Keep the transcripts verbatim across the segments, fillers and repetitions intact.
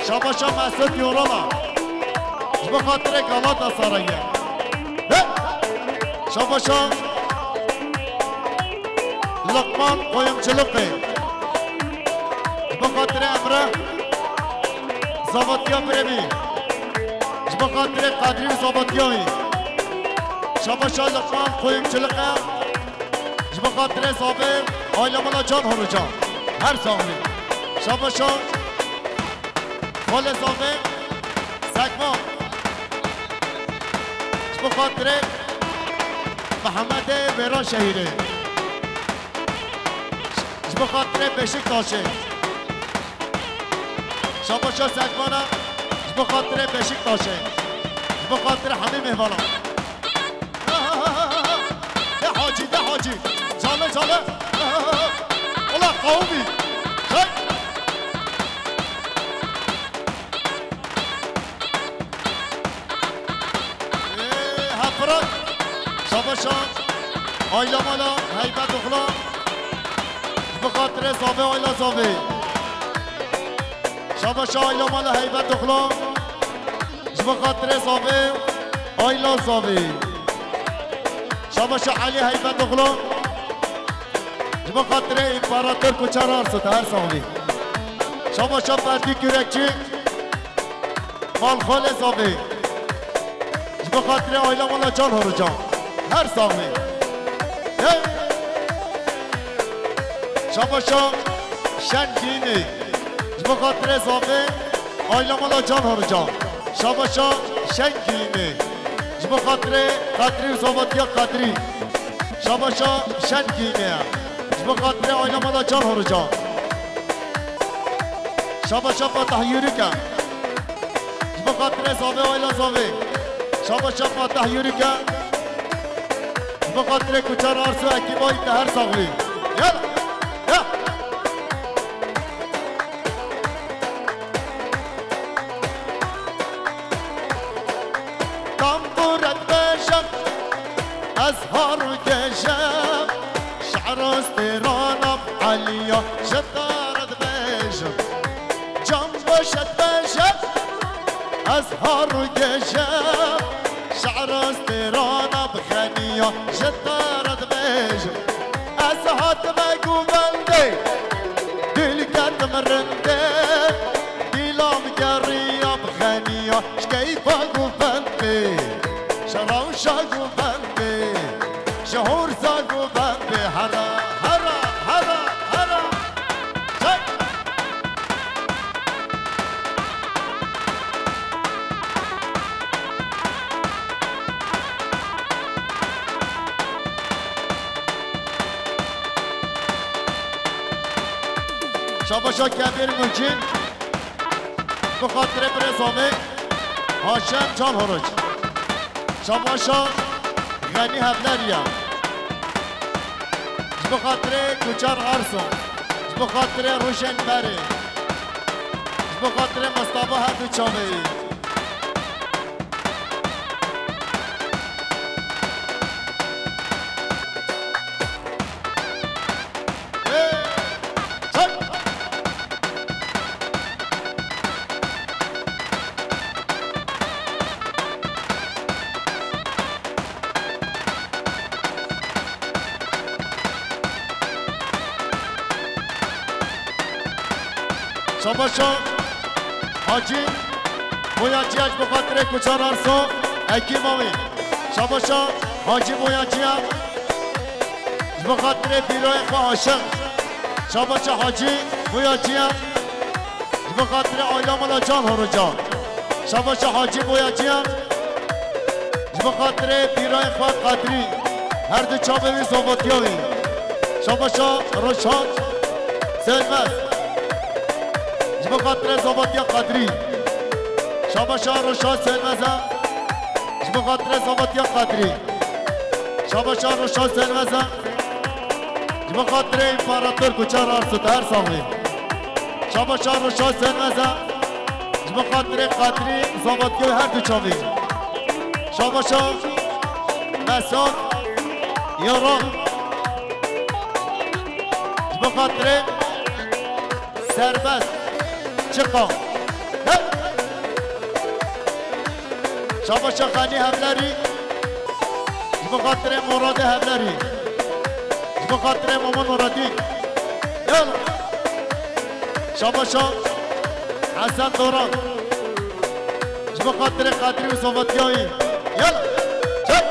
Şabaşa Mesut Yorala. Ji bo xatirê Galatasarayê. He! Şabaşa Luqman Qoyunçulukê. Ji bo xatirê Emre Zavatiya Birêmî. Ji bo xatirê Qadrî û Zavatiya wî. Şabaşa Luqman Qoyunçulukê. Ji bo xatirê Zavê, aile mala Can Horuca. Her sax bî. Şabaşa Xalê Zavê, Sekma. Ji bo xatirê Mehemedê Wêranşehîrê. Ji bo xatirê Beşiktaşê. Şabaşa Sekmana, ji bo xatirê Beşiktaşê. Ji bo xatirê hemî mêvanan. De Hacî, de Hacî. Cale, cale. Ola qawimî. Hey! Ê, Hevfirat. Şabaşa. Aila mala, Heybet Oxla. Ji bo xatirê Zavê, aila Zavê. Şabaşa aila mala Heybet Oxla. Ji bo xatirê Zavê, aila Zavê. Şabaşa Elî Heybet Oxla. Ji bo xatirê Împarator Kuçar Arso, te her sax bî. Şabaşa Ferdî Kürekçi. Malxalê Zavê. Ji bo xatirê aila mala Can Horuca. Her sax bî. Hey! Şabaşa Şengînê. Ji bo xatirê Zavê, aila mala Can Horuca. Şabaşa Şengînê. Ji bo xatirê Qadrî û Zavatiya Qadrî. Şabaşa Şengînê. Ji bo xatirê aila mala Can Horuca. Şabaşa Fatah Yürüke. Ji bo xatirê Zavê, aila Zavê. Şabaşa Fatah Yürüke. Ji bo xatirê Kuçar Arso, ekîba wî, te her sax bî. Yala. Ya. Tambûre dibêjim, ez har û gêjim, şi'ra stêrana Eliya ji te re dibêjim. Cam boşe dibêjim, ez har û gêjim, şi'ra stêrana bi Xeniya ji te re dibêjim. Ez hatime govendê, dil ketim rindê, dîla min geriya bi Xeniya, ji keyfa govendê, ji rewşa govendê, ji horza govendê, hera, hera, hera, hera. Çek! Şabaşa Kebîr Mûcîn, bi xatirê birê Zavê, Haşem Can Horoç. Şabaşa Xenî Hevleriya. Ji bo xatirê Kuçar Arso. Ji bo xatirê Rûşên Berê. Ji bo xatirê Mistefa her du çavê wî. Ê, çek! Şabaşa Hacî Boyacıya ji bo xatirê Kuçar Arso, ekîba wî. Şabaşa Hacî Boyacıya ji bo xatirê pîroyê xwe Aşiq. Şabaşa Hacî Boyacıya ji bo xatirê aila mala Can Horuca. Şabaşa Hacî Boyacıya. Ji bo xatirê pîrayê xwe Qadrî, her du çavê wî zavatiya wî. Şabaşa Roşan Sönmez. Ji bo xatirê zavatiya Qadrî. Şabaşa Roşan Sönmez e. Ji bo xatirê zavatiya Qadrî. Şabaşa Roşan Sönmez e. Ji bo xatirê Împarator Kuçar Arso, te her sax bî. Şabaşa Roşan Sönmez e. Ji bo xatirê Qadrî, zavatiya her du çavê. Şabaşa Mesut Yaran. Ji bo xatirê Serbest Çiqa. Hey! Şabaşa Xanî Hevlerî. Ji bo xatirê Muradê Hevlerî. Ji bo xatirê Mama Nureddîn. Yala. Şabaşa Hesen Doran. Ji bo xatirê Qedrî û Sovetiyayî. Yala. Çek.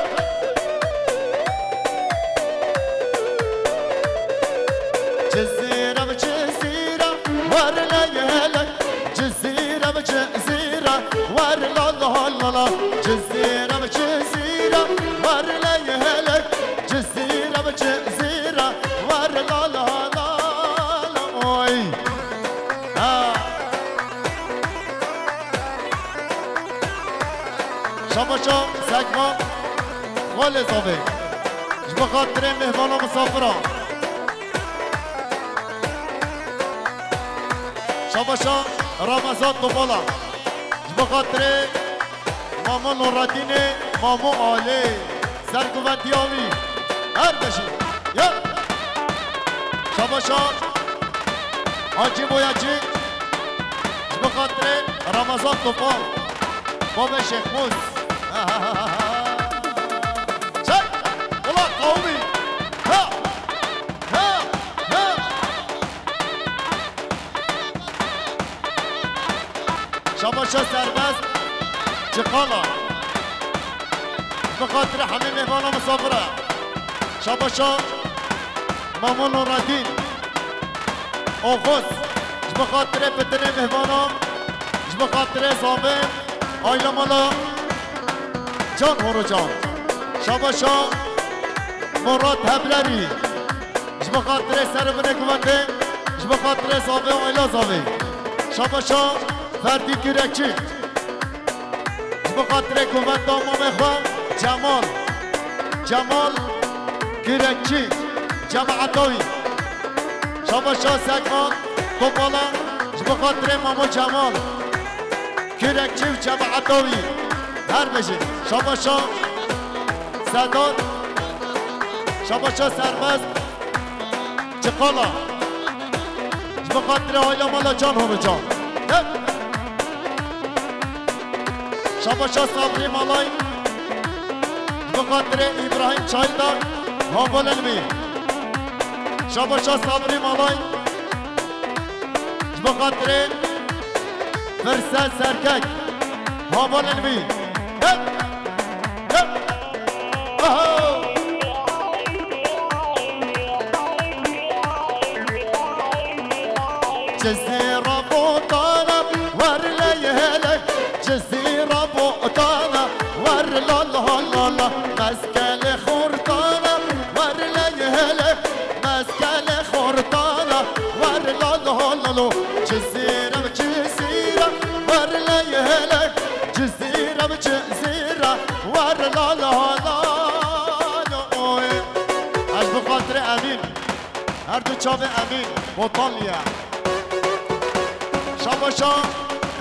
Cizîre bi Cizîre, wer leyelek. Cizîre bi Cizîre, wer la la la la. Cizîre bi Cizîre, wer leyelek. Cizîre bi Cizîre, wer la la la la. Oy. Ha. Şabaşa Sekma Xalê Zavê. Ji bo xatirê mêvana misafira. Şabaşa Ramazan Topala. Ji bo xatirê Mamo Nureddînê, Mamo Alê. Serguvendiya wî. Her bijî. Ya. Şabaşa Hacî Boyacî. Ji bo xatirê Ramazan Topal. Babê Şêxmûs. Çek. Ula qawmî. Ha. Ha. Ha. Şabaşa Serbest Çiqala. Ji bo xatirê hemî mêvana misafira. Şabaşa Mamo Nureddîn Oxuz. Ji bo xatirê pitinê mêvana. Ji bo xatirê zavê aîla mala Can Horocan. Şabaşa Murat Heblerî. Ji bo xatirê ser û binê guvendê, ji bo xatirê zavê û aîla zavê. Şabaşa Ferdî Kürekçî. Ji bo xatirê guvenda mamê xwe Cemal. Cemal Kürekçî. Cemaeta wî. Şabaşa Sekman Topala. Ji bo xatirê mamo Cemal Kürekçî û cemaeta wî. Her bijî. Şabaşa Sedat. Şabaşa Serbest Çiqala. Ji bo xatirê aîla mala Can Horocan. Hep. Şabaşa Sabrî Malay. Ji bo xatirê Îbrahîm Çayda. Havalên wî. Şabaşa Sabrî Malay. Ji bo xatirê Firset Serkek. Havalên wî. Hep. Hep. Aha. Cizîra botana wer leyelek. Cizîra botana wer la la la la. Meskelê xortana wer leyelek. Meskelê xortana wer la la la lo. Cizîra bi Cizîra wer leyelek. Cizîra bi Cizîra wer la la la la. Oy. Ez bi xatirê Emîn. Her du çavê Emîn Botanlî ye. Şabaşa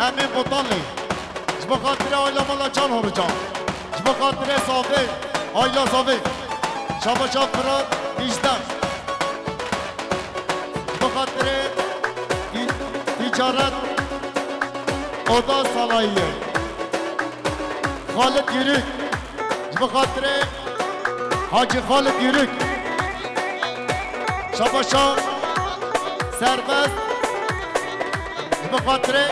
Emîn Botanlî. Ji bo xatirê aîla mala Can Horocan. Ji bo xatirê Zavê, aîla Zavê. Şabaşa Firat Dîjdar. Ji bo xatirê tî-, tîcaret Oda Salayiyê. Xalid Yürük. Ji bo xatirê Hacî Xalid Yürük. Şabaşa Serbest. Ji bo xatirê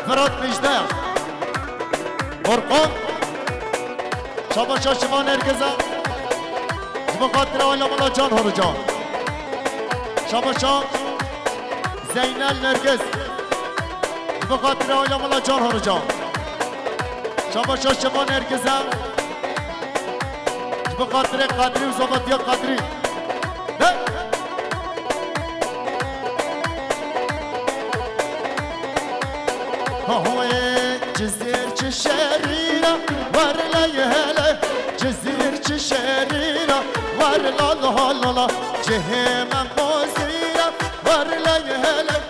Firat Mijde. Orkan. Şabaşa Şivan Ergeza. Ji bo xatirê aîla mala Can Horocan. Şabaşa Zeynel Nergiz. Ji bo xatirê aîla mala Can Horocan. Şabaşa Şivan Ergeza. Ji bo xatirê Qedrî û zavetiya Qedrî. He. Ahoyê Cizîr çi şerîna, wer leyelek. Cizîr çi şerîna, wer la la la la. Cihê me mozîna, wer leyelek.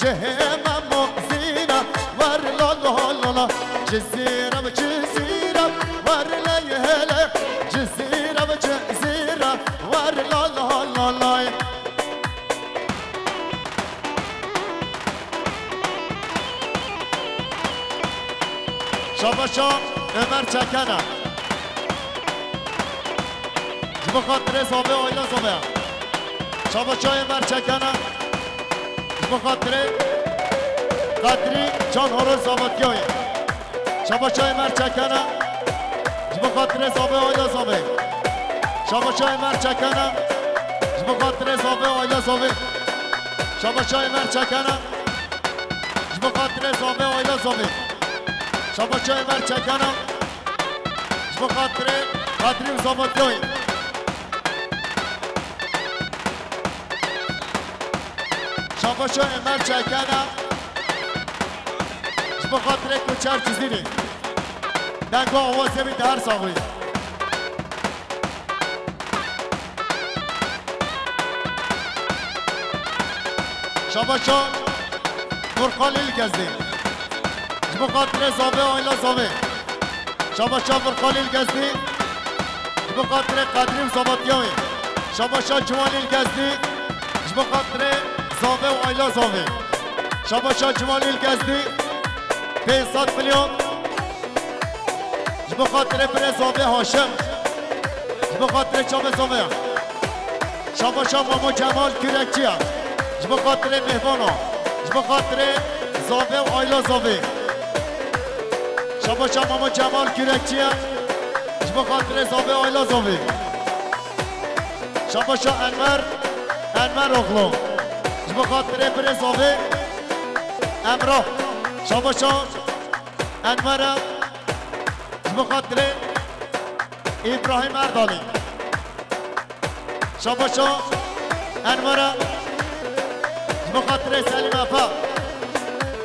Cihê me mozîna, wer la la la la. Cizîra bi Cizîra, wer leyelek. Cizîra bi Cizîra, wer la la la la. Şabaşa Ömer Çekene. Ji bo xatirê zavê aîla zavê. Şabaşa Ömer Çekene. Ji bo xatirê Qedrî Can Horoz Zavatiyayê. Şabaşa Ömer Çekene. Ji bo xatirê zavê aîla zavê. Şabaşa Ömer Çekene. Ji bo xatirê zavê aîla zavê. Şabaşa Ömer Çekene. Ji bo xatirê zavê aîla zavê. Şabaşa Ömer Çekene. Ji bo xatirê Qedrî û Zavatiyayê. Şabaşa Ömer Çekene. Ji bo xatirê Koçer Cizîrê. Deng û awazê wî di her sax bî. Şabaşa Furqan Îlgezdî. Ji bo xatirê zavê aîla zavê. Şabaşa Furqan Îlgezdî. Ji bo xatirê Qedrî û Zavatiyayê. Şabaşa Ciwan Îlgezdî. Ji bo xatirê zavê û aîla zavê. Şabaşa Ciwan Îlgezdî. Pênc sed milyon. Ji bo xatirê birê zavê Haşim. Ji bo xatirê çavê zavê. Şabaşa Mamo Cemal Kürekçiya. Ji bo xatirê mêvana. Ji bo xatirê zavê û aîla zavê. Şabaşa Mamo Cemal Kürekçiya. Ji bo xatirê zavê û aîla zavê. Şabaşa Enver, Enver oxlu. Ji bo xatirê birê zavê Emrah. Şabaşa Enver e. Ji bo xatirê Îbrahîm Erdalî. Şabaşa Enver e. Ji bo xatirê Selîm Efe.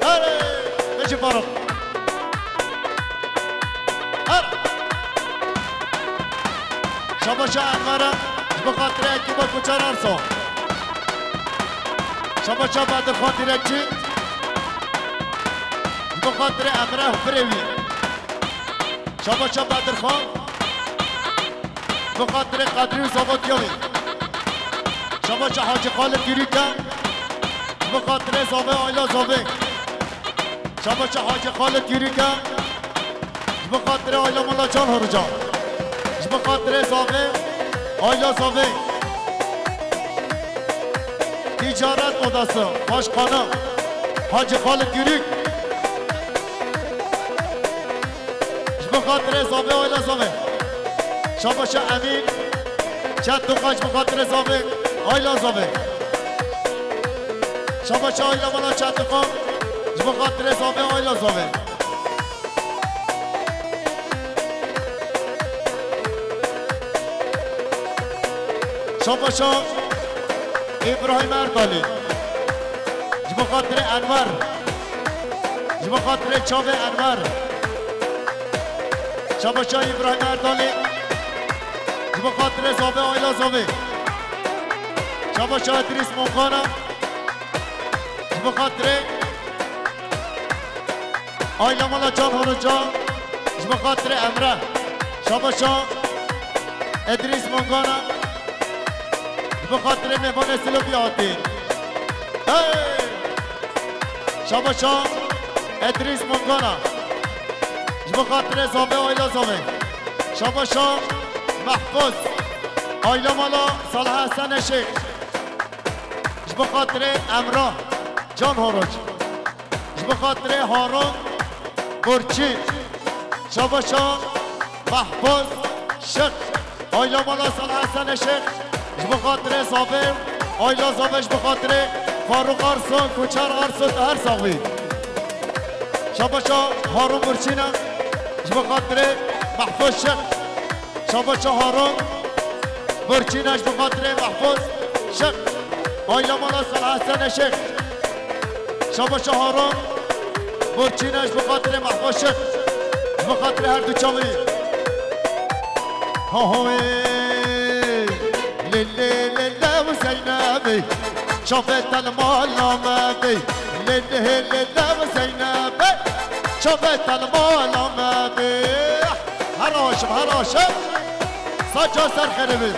Erê, bijî Faruk. Her. Şabaşa Enver e. Ji bo xatirê ekiba Koçer Arso. Şabaşa Bedirxan Direkçî. Ji bo xatirê Emre Firewî. Şabaşa Bedirxan. Ji bo xatirê Qedrî û Zavatiyayê. Şabaşa Hacî Xalid Yürüke. Ji bo xatirê zavê aîla zavê. Şabaşa Hacî Xalid Yürüke. Ji bo xatirê aîla mala Can Horoca. Ji bo xatirê zavê aîla zavê. Ticaret Odası Başkanı Hacı Xalid Yürük. Ji bo xatirê zavê aîla zavê. Şabaşa Emîn Çettoka ji bo xatirê zavê aîla zavê. Şabaşa aîla mala Çettoka ji bo xatirê zavê aîla zavê. Şabaşa Îbrahîm Erdalî. Ji bo xatirê Enwer. Ji bo xatirê çavê Enwer. Şabaşa Îbrahîm Erdalî. Ji bo xatirê zavê aîla zavê. Şabaşa Îdrîs Mongana. Ji bo xatirê Aîla mala Can Horoca, ji bo xatirê Emre. Şabaşa Edrîs Mongana, ji bo xatirê mêvanê Silopî hatî. Hey! Şabaşa Edrîs Mongana, ji bo xatirê zavê aîla zavê. Şabaşa Mehfuz, aîla mala Salih Hesen Eşêk. Ji bo xatirê Emrah Can Horoc. Ji bo xatirê Harun Burçî. Şabaşa Mehbûz Şik. Aîla mala Salih Hesen Eşik. Ji bo xatirê Zavê. Aîla Zavê ji bo xatirê Faruk Arso, Koçer Arso, te her sax bî. Şabaşa Harun Burçî ne. Ji bo xatirê Mehbûz Şik. Şabaşa Harun Burçîne ji bo xatirê Mehbûz Şik. Aîla mala Salih Hesen Eşik. Şabaşa Harun Burçîne ji bo xatirê Mehbûz Şik. Ji bo xatirê her du çavê. Hohoy. Lê lê lê lê Zeynebê. Çavê te li mala me bê. Lê lê lê lê Zeynebê. Çavê te li mala me bê. Her aşim, her aşim. Saca ser xeribin.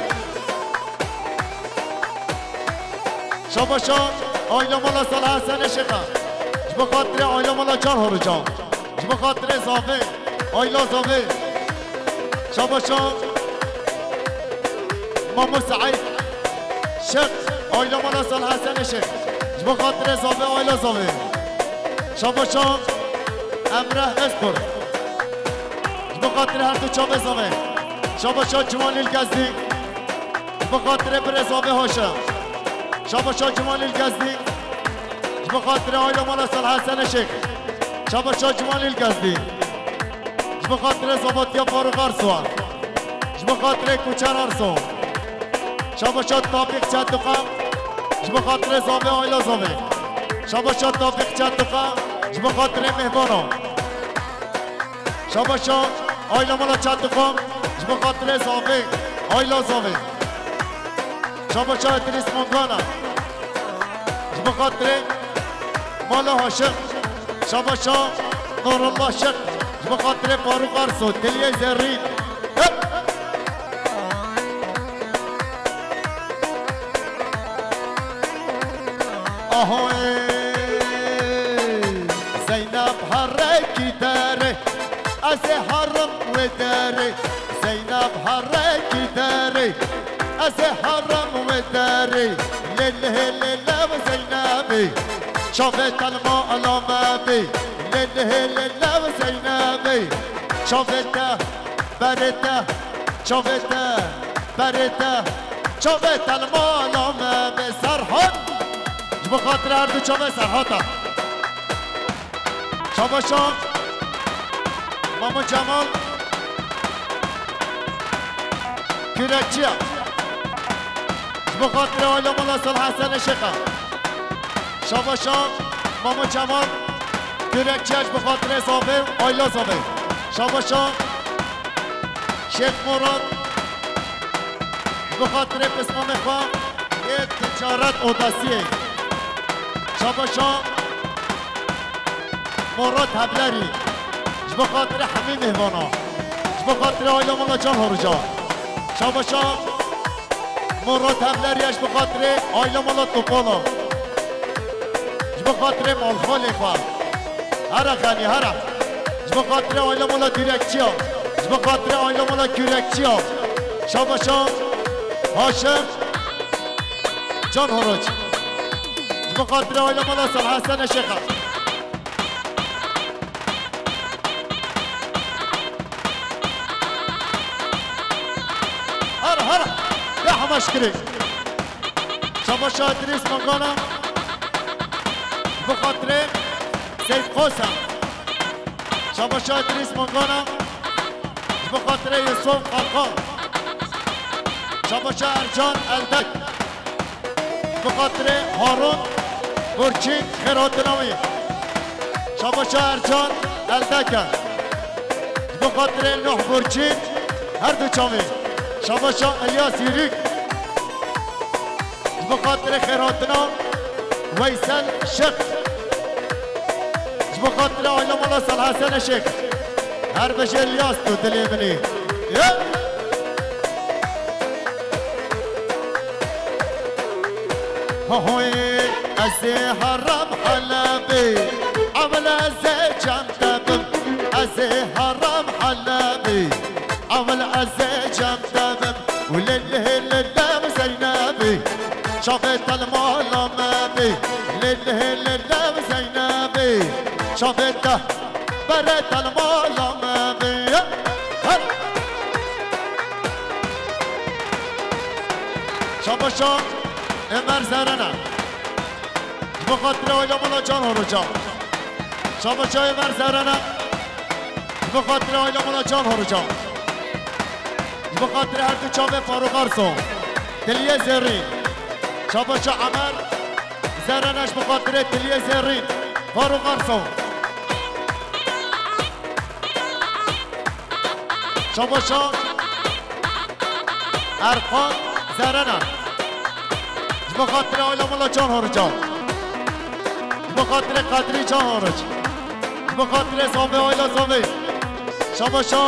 Şabaşa aîla mala Salih Hesen Eşika. Ji bo xatirê aîla mala Can Horuca. Ji bo xatirê Zavê. Ayla Zavê. Şabaşa Mamo Seîd. Şex. Ayla Mala Salih Hesen Şex. Ji bo xatirê Zavê Ayla Zavê. Şabaşa Emrah Eskur. Ji bo xatirê her du çavê Zavê. Şabaşa Ciwanî Gezdî. Ji bo xatirê birê Zavê Haşim. Şabaşa Ciwanî Gezdî. Ji bo xatirê Ayla Mala Salih Hesen Şex. Şabaşa Ciwanî Gezdî. Ji bo xatirê Zavatiya Farûq Arso. Ji bo xatirê Kuçer Arso. Şabaşa Tafîq Çetixan. Ji bo xatirê Zavê Ayla Zavê. Şabaşa Tafîq Çetixan. Ji bo xatirê mêhvana. Şabaşa Ayla Mala Çetixan. Ji bo xatirê Zavê. Ayla Zavê. Şabaşa Idrîs Mongana. Ji bo xatirê Mala Haşim. Şabaşa Nurullah Şex. Ji bo xatirê Farûq Arso, Diliyê Zerrîn. Hep! Aho ê, Zeynep herekî derê, ez ê herim wê derê. Zeynep herekî derê, ez ê herim wê derê. Lê lê lê lev Zeynebê, çavê telma ala me bê. Lê lê lê lev Zeynebê, çavê te, berê te, çavê te, berê te, çavê telma ala me bê. Serhat, ji bo xatirê her du çavê Serhata. Şabaşa Mamo Cemal Kürekçiya. Ji bo xatirê Ayla Mala Salih Hesen Şexa. Şabaşa Mamo Cemal Kürekçiya ji bo xatirê Zavê û Ayla Zavê. Şabaşa Şêx Murat ji bo xatirê pismamê xwe yê ticaret odasiyê. Şabaşa Murat Hevlerî ji bo xatirê hemî mêhvana. Ji bo xatirê Ayla Mala Can Horica. Şabaşa Murat Hevlerî ji bo xatirê Ayla Mala Topala. Ji bo xatirê malxalê xwe. Here xenî, here. Ji bo xatirê Ayla Mala Kürekçiya. Ji bo xatirê Ayla Mala Kürekçiya. Şabaşa Haşim Can Horoç. Ji bo xatirê Ayla Mala Salih Hesen Şexa. Here, here. Ya hema şikirê. Şabaşa Idrîs Mangana. Ji bo xatirê Seyîd Qasem. Şabaşa Idrîs Mangana. Ji bo xatirê Yusuf Qalqal. Şabaşa Ercan Eldek. Ji bo xatirê Harun Burçî xêrhatina wî. Şabaşa Ercan Eldek e. Ji bo xatirê Nuh Burçî her du çavê. Şabaşa Ilyas Yîrîk. Ji bo xatirê xêrhatina Weysel Şex. Ji bo xatirê Ayla Mala Salih Hesen Şex. Her bijî Ilyas tu dilê min î. Ye! Hohoy, ez ê herim Helebê, ewil ez ê cem te bim. Ez ê herim Helebê, ewil ez ê cem te bim. Û lê lê lê lev Zeynebê, çavê te li mala me bê. Lê lê lê lev Zeynebê, çavê te berê te li mala me bê. Her Şabaşa Ömer Zerene. Ji bo xatirê Ayla Mala Can Horoca. Şabaşa Ömer Zerene. Ji bo xatirê Ayla Mala Can Horoca. Ji bo xatirê her du çavê Farûq Arso. Diliyê Zerrîn. Şabaşa Ömer Zerene ji bo xatirê Diliyê Zerrîn. Farûq Arso. Şabaşa Erkan Zerene. Ji bo xatirê Ayla Mala Can Horica. Ji bo xatirê Qedrî Can Horic. Ji bo xatirê Zavê Ayla Zavê. Şabaşa.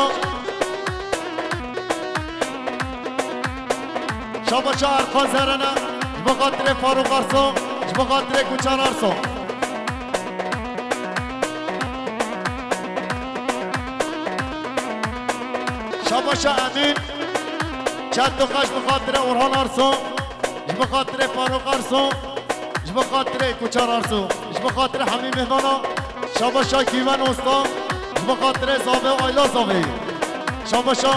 Şabaşa Erkan Zerene. Ji bo xatirê Farûq Arso. Ji bo xatirê Guçan Arso. Paşa Emîn, çend toqe ji bi xatirê Orhan Arso, ji bi xatirê Farûq Arso, ji bi xatirê Kuçar Arso, ji bi xatirê hemî mehmana, şabaşa Gîven Osta, ji bi xatirê Zavê û Ayla Zavê, şabaşa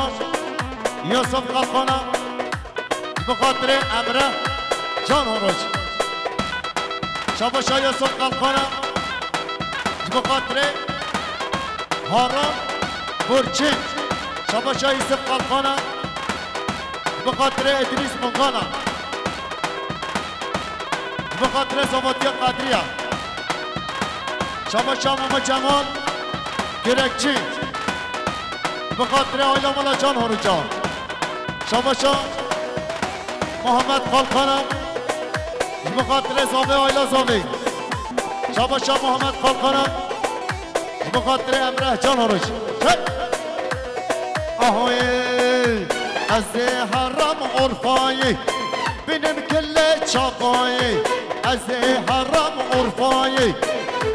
Yusuf Kalkana, ji bi xatirê Emre Can Horoç. Şabaşa Yusuf Kalkana, ji bi xatirê Harun Burçin. Şabaşa Yusuf Kalkana, ji bi xatirê Idrîs Mungana. Ji bi xatirê Zavatiya Qedriya. Şabaşa Mama Cemal Kürekçi. Ji bi xatirê Ayla Mala Can Horuca. Şabaşa Muhammed Kalkana. Ji bi xatirê Zavê Ayla Zavê. Şabaşa Muhammed Kalkana. Ji bi xatirê Emreh Can Horuc. Hey! Ahoyê, ez ê heram Urfayê, bînim kile çavayê. Ez ê heram Urfayê,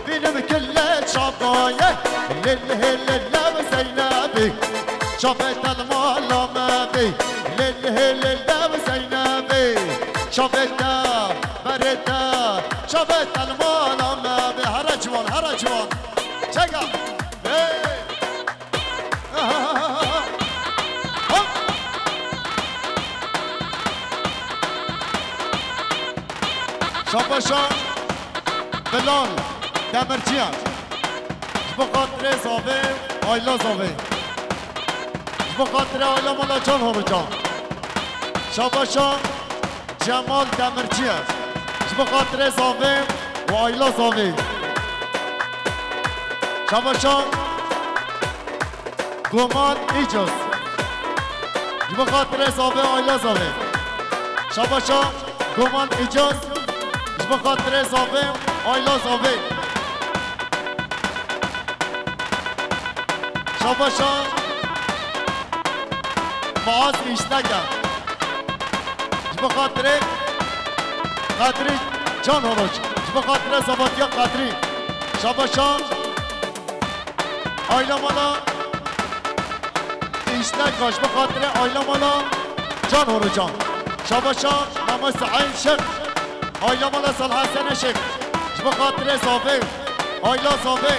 bînim kile çavayê. Lil hê lil lev Zeynebê, çavê te li mala me bê. Lil hê lil lev Zeynebê, çavê te, berê te, çavê te li mala me bê. Here ciwan, here ciwan. Çeka. Hey! Şabaşa Bilal Demirciyan. Ji bo xatirê Zavê, Ayla Zavê. Ji bo xatirê Ayla Mala Can Horuca. Şabaşa Cemal Demirciyan. Ji bo xatirê Zavê û Ayla Zavê. Şabaşa Goman Îcoz. Ji bo xatirê Zavê, Ayla Zavê. Şabaşa Goman Îcoz. Ji bo xatirê Zavê, Ayla Zavê. Şabaşa Muaz Îşteke. Ji bo xatirê Qedrî Can Horoç. Ji bo xatirê Zavatiya Qedrî. Şabaşa Ayla Mala Îşteka, ji bo xatirê Ayla Mala Can Horocan. Şabaşa Mama Seîd Şêx. Ayla Mala Salih Hesen Şêx. Ji bo xatirê Zavê. Ayla Zavê.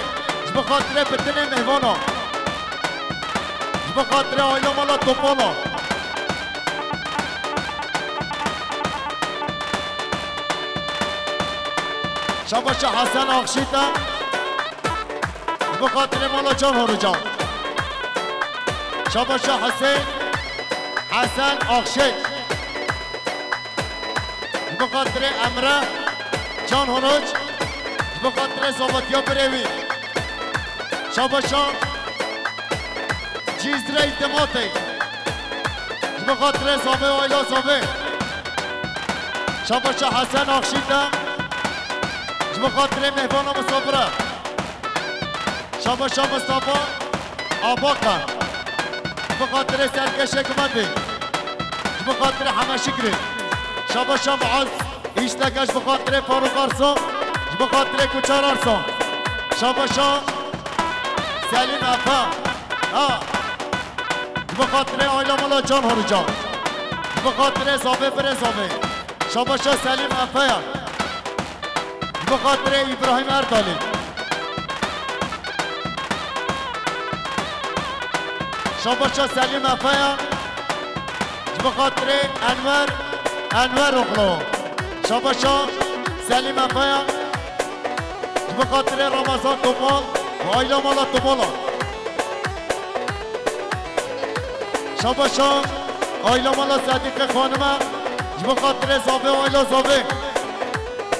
Ji bo xatirê bitinê mêvana. Ji bo xatirê Ayla Mala Topala. Şabaşa Hesen Axşîta. Ji bo xatirê Mala Can Horucan. Şabaşa Hesên, Hesen Axşê. Ji bo xatirê Emre Can Horuc. Ji bo xatirê Zavatiya birê wî. Şabaşa Cîzrey Dimatê. Ji bo xatirê Zavê û Ayla Zavê. Şabaşa Hesen Axşîta. Ji bo xatirê mêvana misafira. Şabaşa Mistefa Abaka. Ji bo xatirê serkeşê Gumendê. Ji bo xatirê Heme Şikrî. Şabaşa Muaz Îşteke, ji bo xatirê Farûq Arsan. Ji bo xatirê Kuçar Arsan. Şabaşa Selîm Efe. Ha. Ji bo xatirê Ayla Mala Can Horuca. Ji bo xatirê Zavê Birê Zavê. Şabaşa Selîm Efeya. Ji bo xatirê Îbrahîm Erdalî. Şabaşa Selîm Efeya. Ji bo xatirê Enwer, Enwer Oxlo. Şabaşa Selîm Efeya. Ji bo xatirê Ramazan Topal û Ayla Mala Topala. Şabaşa Ayla Mala Sedîqê Xanime, ji bo xatirê Zavê û Ayla Zavê.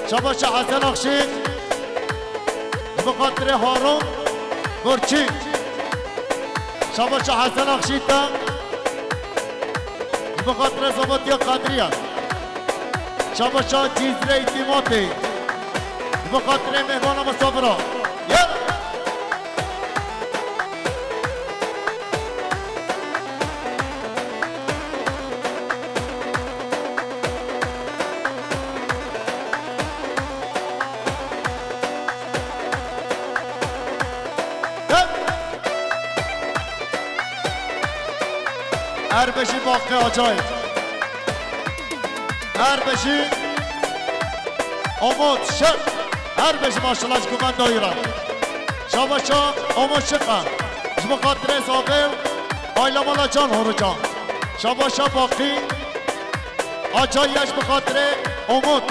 Şabaşa Hesen Axşî, ji bo xatirê Harun Burçî. Şabaşa Hesen Axşî te, ji bo xatirê Zavatiya Qedriye. Şabaşa Cîzrê Îtîmatê, ji bo xatirê mêvana misafira. Yalla! Her bijî Baqî Acayî. Her bijî Umut Şir. Her bijî maşallah ji gumenda wî re. Şabaşa Umut Şir e. Ji bo xatirê zavê û aile mala Can Horuca. Şabaşa Baqî Acayî ye ji bo xatirê Umut.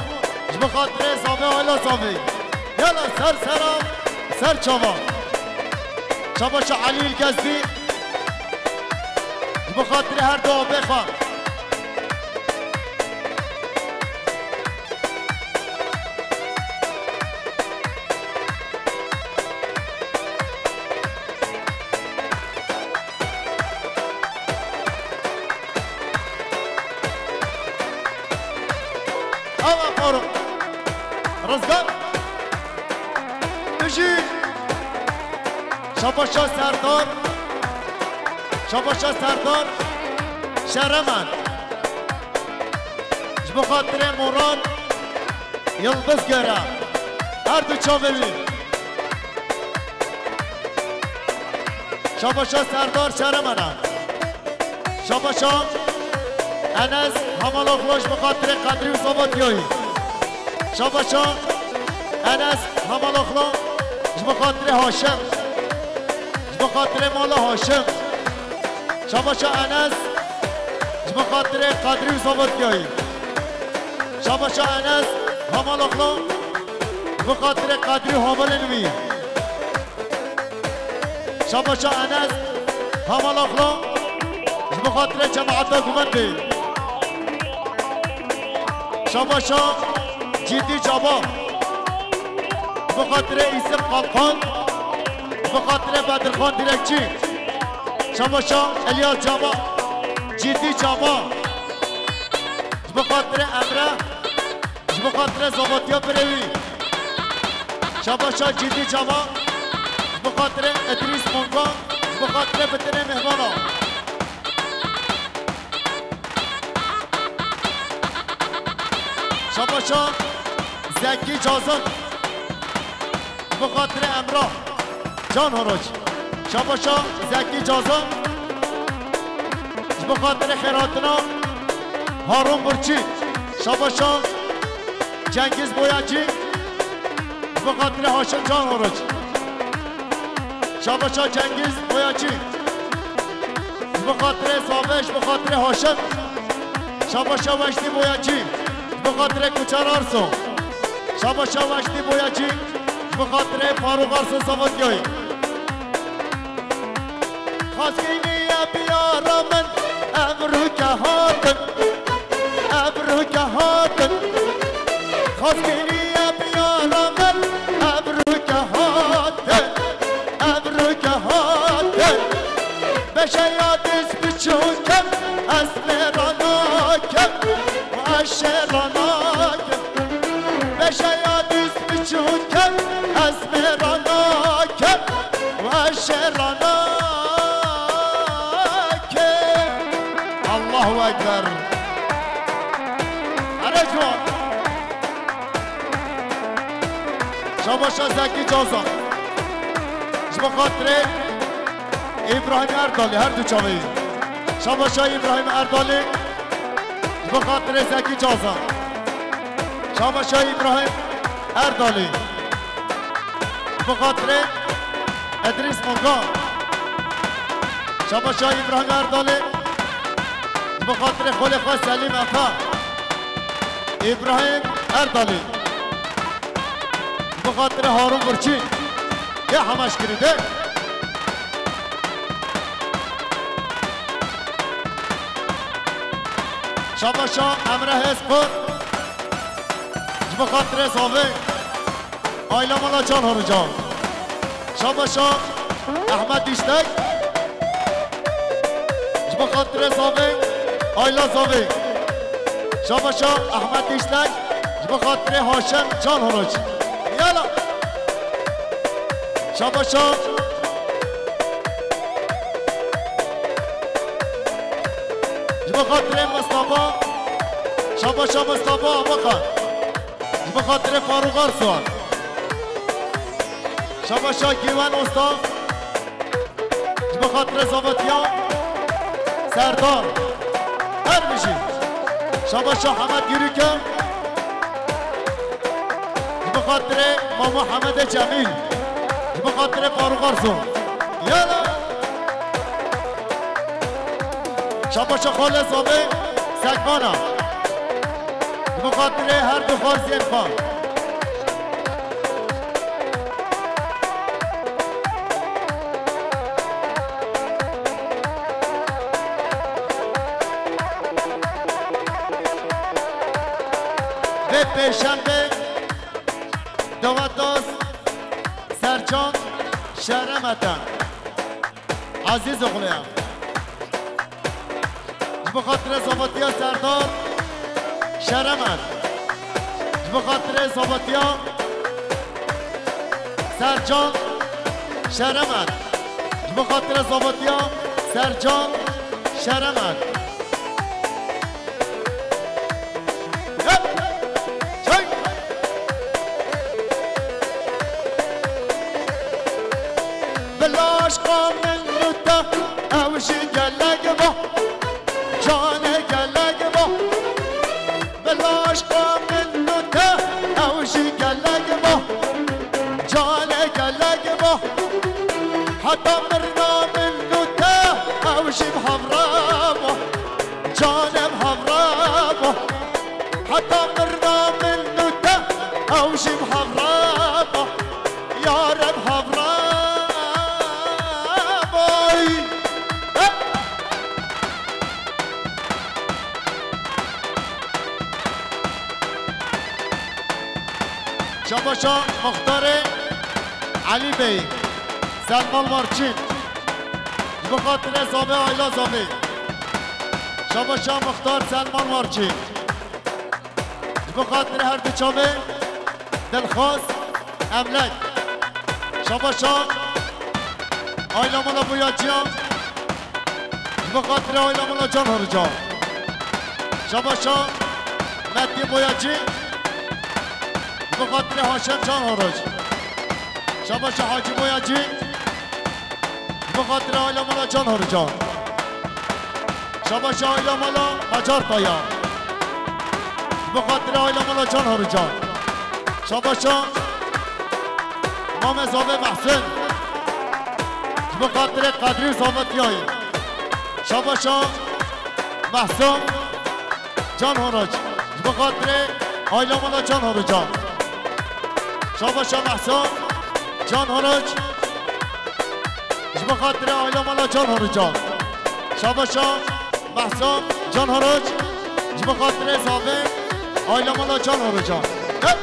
Ji bo xatirê zavê aile zavê. Yala ser sera, ser çava. Şabaşa Elî Gezdî. Ji bo xatirê her du avê xwe. Ava Faruk. Rizgar. Bijî. Şabaşa Serdar. Şabaşa Serdar. Şeremen. Ji bo xatirê Murat Yildiz Gere. Her du çavê wî. Şabaşa Serdar Şeremena. Şabaşa Enes Hamaloğlu ji bo xatirê Qedrî û Zavatiyayî. Şabaşa Enes Hamaloğlu ji bo xatirê Haşim. Ji bo xatirê mala Haşim. Şabaşa Enes ji bo xatirê Qedrî û Zavatiyayî. Şabaşa Enes Hamaloğlu ji bo xatirê Qedrî û havalên wî. Şabaşa Enes Hamaloğlu ji bo xatirê cemaeta guvendê. Şabaşa Cîdî Caba ji bo xatirê Îsim Kalkan, ji bo xatirê Bedirxan Direkçî. Şabaşa Elyas Caba, Cîdî Caba ji bo xatirê Emre. Ji bo xatirê zavatiya birê wî. Şabaşa Cîdî Cava. Ji bo xatirê Idrîs Monga. Ji bo xatirê bitinê mêhvana. Şabaşa Zekî Cazan. Ji bo xatirê Emrah. Can Horoç. Şabaşa Zekî Cazan. Ji bo xatirê xêrhatina Harun Burçî. Şabaşa Cengiz Boyacî. Ji bo xatirê Haşim Can Horoç. Şabaşa Cengiz Boyacî. Ji bo xatirê Zave, ji bo xatirê Haşim. Şabaşa Weştî Boyacî. Ji bo xatirê Kuçar Arso. Şabaşa Weştî Boyacî. Ji bo xatirê Farûq Arso Zavatyayê. Xaskîniye biyara min, ev rûke hatin, ev rûke hatin. Xaskîniye biyara min, ev rûke hatin, ev rûke hatin. Beşeya dîs biçûk im, ez mêra nakim, ez şêra nakim. Beşeya dîs biçûk im, ez mêra nakim, ez şêra nakim. Allahu Ekber. Here ciwan. Şabaşa Zekî Cazan. Ji bo xatirê Îbrahîm Erdalî, her du çavê wî. Şabaşa Îbrahîm Erdalî. Ji bo xatirê Zekî Cazan. Şabaşa Îbrahîm Erdalî. Ji bo xatirê Edrîs Monga. Şabaşa Îbrahîm Erdalî. Ji bo xatirê xolê xwe Selîm Efe. Îbrahîm Erdalî. Ji bo xatirê Harûn Burçî. Ya hemaş kirî de. Şabaşa Emre Hezkur. Ji bo xatirê Zavê. Ayla mala Can Harica. Şabaşa Ehmed Dişlek. Ji bo xatirê Zavê. Ayla Zavê. Şabaşa Ehmed Dişlek. Ji bo xatirê Haşem Can Haric. Yala. Şabaşa. Ji bo xatirê Mistefa. Şabaşa Mistefa Abaqa. Ji bo xatirê Farûq Arsuan. Şabaşa Gîwen Usta. Ji bo xatirê Zavetiya. Serdar. Her bijî. Şabaşa Hemed Yürüke. Ji bo xatirê Mama Hemedê Cemîl. Ji bo xatirê Farûq Arso. Yala. Şabaşa Xalê Zavê Sekmana. Ji bo xatirê her du xarziyên xwe. Vê pêşembê Dawetdoz Sercan Şeremete. Ezîz oxlê. Ji bo xatirê zavetiya Serdar Şeremet. Ji bo xatirê zavetiya Sercan Şeremet. Ji bo xatirê zavetiya Sercan Şeremet. Hep! Çek! Bila aşqa min û te, ew jî gelek ba, canê gelek ba. Bila aşqa min û te, ew jî gelek ba, canê gelek ba. Heta mirina min û te, ew jî bi hev re ba, canê bi hev re ba. Heta mirina min û te, ew jî bi hev re ba, yare bi hev re bay. Şabaşa Muxtarê Elî Bey, Selman Marçîn. Ji bo xatirê Zavê, aila Zavê. Şabaşa Muxtar Selman Marçîn. Ji bo xatirê her du çavê Dilxwaz Emlek. Şabaşa aila mala Boyaciyan. Ji bo xatirê aila mala Can Horica. Şabaşa Metî Boyacî. Ji bo xatirê Haşem Can Horic. Şabaşa Hacî Boyacî. Ji bo xatirê aila mala Can Horica. Şabaşa aila mala Macar Taya. Ji bo xatirê aila mala Can Horica. Şabaşa Mamê Zavê Mehsûn. Ji bo xatirê Qedrî û Zavetiyayê. Şabaşa Mehsûn Can Horoç. Ji bo xatirê aila mala Can Horoca. Şabaşa Mehsûn Can Horoç. Ji bo xatirê aila mala Can Horoca. Şabaşa Mehsûn Can Horoç. Ji bo xatirê Zavê aila mala Can Horoca. Hep!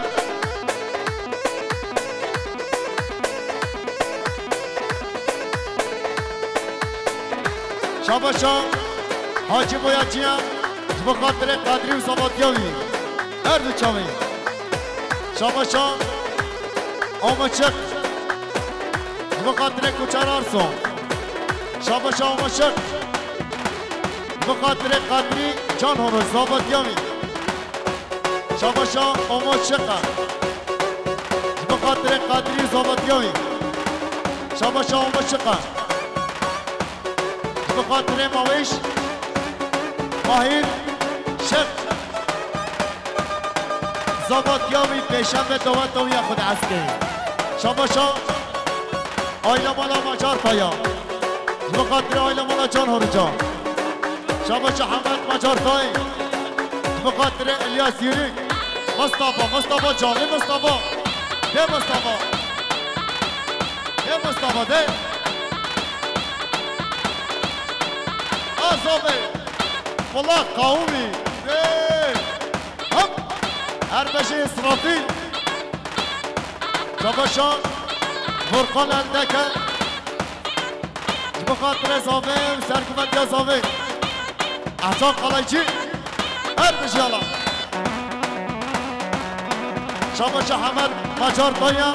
Şabaşa Hacî Boyaciya, ji bo xatirê Qedrî û Zavatiya wî. Her du çavê. Şabaşa Amaçik, ji bo xatirê Koçer Arso. Şabaşa Amaçik, ji bo xatirê Qedrî Can Horoç, Zavatiya wî. Şabaşa Omo Şiqa. Ji bo xatirê Qadrî û Zavatiya wî. Şabaşa Omo Şiqa. Ji bo xatirê Mawêş Mahîr Şiq. Zavatiya wî pêşembe daweta wî ya xwe dieskê. Şabaşa Aile mala Macar Taya. Ji bo xatirê aile mala Can Horica. Şabaşa Hemed Macar Tay. Ji bo xatirê İlyas Yürük. Mustafa, Mustafa, canlı Mustafa. De Mustafa. De Mustafa, de. Azabe. Pola Kavumi. De. Hop. Erbeşê İsrafil. Şabaşa Furkan Eldeke. Ji bo xatirê Zavê û serguvendiya Zavê. Ehsan Kalaycî. Her bijî ala. Şabaşa Hemed Macar Tanya.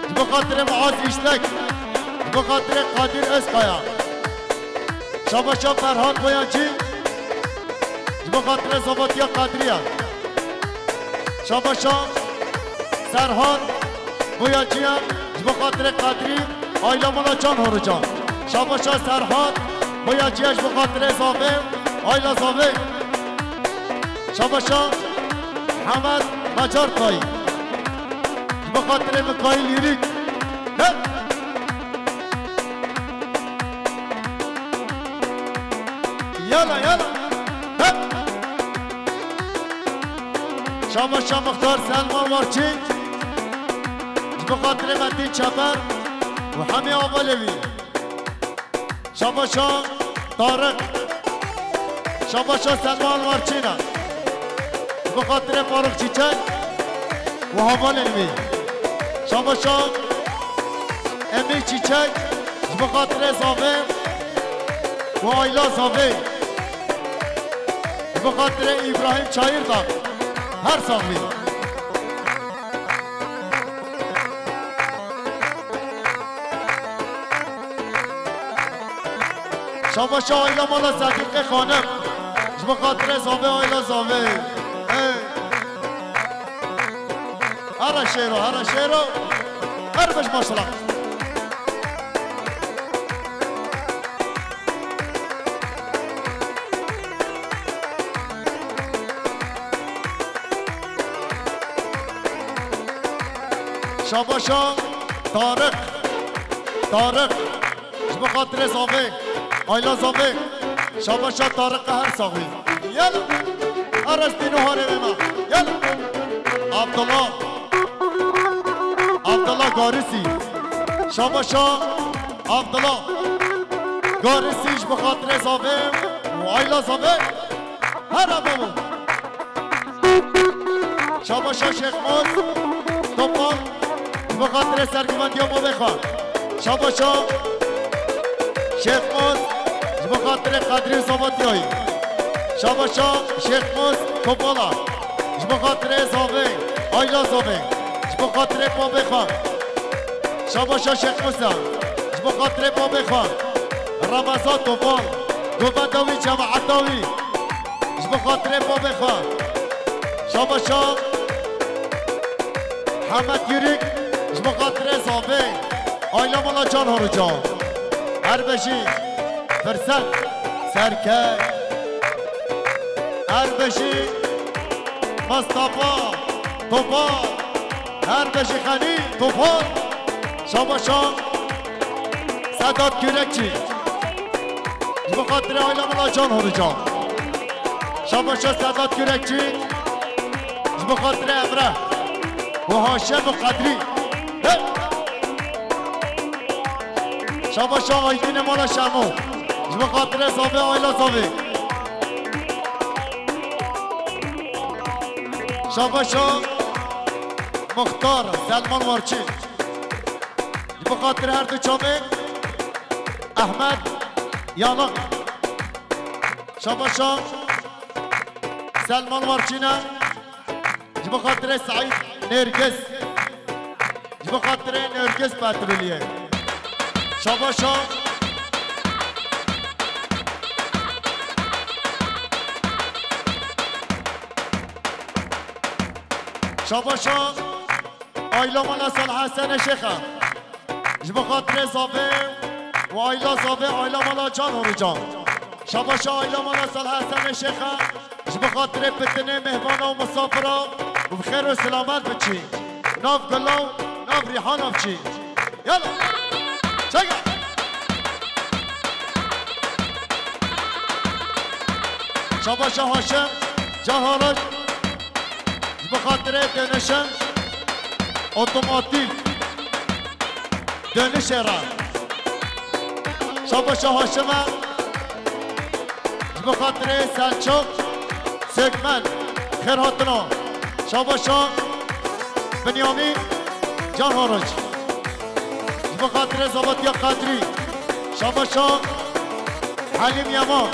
Ji bo xatirê Muaz İşlek. Ji bo xatirê Kadir Özkaya. Şabaşa Ferhat Boyancî. Ji bo xatirê Zavatiya Kadriya. Şabaşa Serhat Boyancî ya. Ji bo xatirê Kadrî, aile mala Can Horica. Şabaşa Serhat Hoya ciya ji bo xatirê zavê, ayla zavê. Şabaşa Hemed Macartay. Ji bo xatirê Mikaîl Yirîk. He! Yala, yala. He! Şabaşa Muxtar Selman Warçî. Ji bo xatirê Metîn Çeper û hemî avalê wî. Şabaşa Tarık. Şabaşa Selman Warçîna. Ji bo xatirê Faruk Çiçek û havalên wî. Şabaşa Emîr Çiçek. Ji bo xatirê Zavê û ayla Zavê. Ji bo xatirê Îbrahîm Çayırdak. Her sax bî. Şabaşa ayla mala Sedîqê Xanim. Ji bo xatirê Zavê ayla Zavê. Hey. Here şêro, here şêro. Her beş maşallah. Şabaşa Tarık. Tarık. Ji bo xatirê Zavê. Ayla Zavê. Şabaşa Tarık her saxî. Yala. Arastî no harê me. Yala. Abdullah. Abdullah Garisi. Şabaşa Abdullah Garisi ji bo xatirê Zavê û ayla Zavê. Her abamû. Şabaşa Şêxmûs Topal. Ji bo xatirê serguvendiya mavê xwe. Şabaşa Şêxmûs. Ji bo xatirê Qedrî û Zavatiyayî. Şabaşa Şêxmûs Topala. Ji bo xatirê Zavê. Ayla Zavê. Ji bo xatirê mavê xwe. Şabaşa Şêxmûsa. Ji bo xatirê mavê xwe. Ramazan Topal. Govenda wî, cemaeta wî. Ji bo xatirê bavê xwe. Şabaşa Hemed Yirîk, ji bo xatirê Zavê. Ayla mala Can Horica. Her bijî Firset Serkey. Her bijî Mustafa Topal. Her bijî Xenî Topal. Şabaşa Sedat Kürekçi. Ji bo xatirê ayla mala Can Horica. Şabaşa Sedat Kürekçi. Ji bo xatirê Emre û Haşem û Qedrî. Hey! Şabaşa Aydînê mala Şemo. Ji bo xatirê Zavê, ayla Zavê. Şabaşa Muxtar Selman Warçî. Ji bo xatir her du çavê Ehmed Yanık. Şabaşa Selman Warçîne. Ji bo xatirê Seîd Nêrgiz. Ji bo xatirê Nêrgiz Petroliyê. Şabaşa. Şabaşa. Ayla mala Salih Hesenê Şêxa. Ji bo xatirê Zavê û ayla Zavê, ayla mala Can Horica. Şabaşa ayla mala Salih Hesenê Şêxa. Ji bo xatirê pitinê mêhvana û misafira û bi xêr û silamet biçî. Nav gula û nav rîhana biçî. Yala. Çeka. Şabaşa Haşim. Can Haric. Ji bo xatirê dönüşüm otomotiv dönüşe ra. Şabaşa Haşime. Ji bo xatirê Selçuk Sökmen. Xêr hatina. Şabaşa Binyamin Can Haric. Ji bo xatirê Zabatiya Qedrî. Şabaşa Halim Yaman.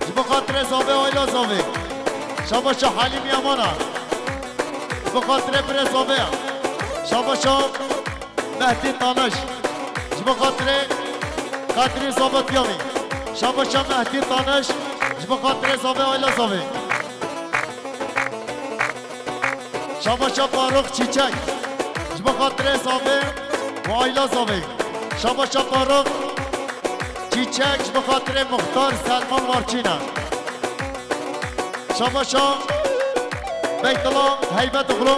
Ji bo xatirê Zavê, ayla Zavê. Şabaşa Halim Yamana. Ji bo xatirê birê Zavê ya. Şabaşa Mehdî Taniş. Ji bo xatirê Qedrî Zavat Yamî. Şabaşa Mehdî Taniş. Ji bo xatirê Zavê, ayla Zavê. Şabaşa Faruk Çiçek. Ji bo xatirê Zavê û ayla Zavê. Şabaşa Faruk. Çek ji bo xatirê Muxtar Selman Marçîn e. Şabaşa Beytullah Heybetoglu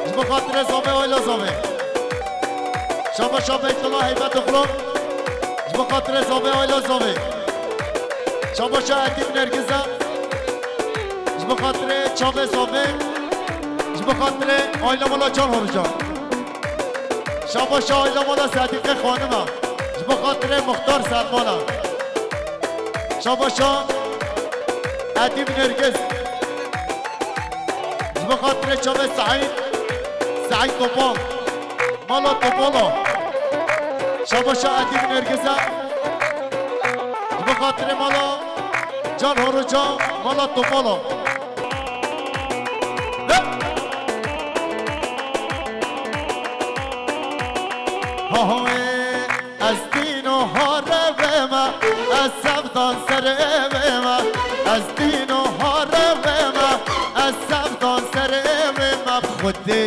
ji bo xatirê Zavê Ayla Zavê. Şabaşa Beytullah Heybetoglu ji bo xatirê Zavê Ayla Zavê. Şabaşa Edîb Nergiz e ji bo xatirê Çavê Zavê, ji bo xatirê Ayla Mala Can Horucan. Şabaşa Ayla Mala Sedîqê Xanim e ji bo xatirê Muxtar Selman e. Şabaşa Edîb Nergiz ji bo xatirê Çavê Seîd, Seîd Topal, Mala Topala. Şabaşa Edîb Nergiz e ji bo xatirê Mala Can Horuca, Mala Topala. Hahoyê ez dîno harevê me, ez sevdan serê vê me, ez dîno harevê me, ez sevdan serê vê me. Xwedê,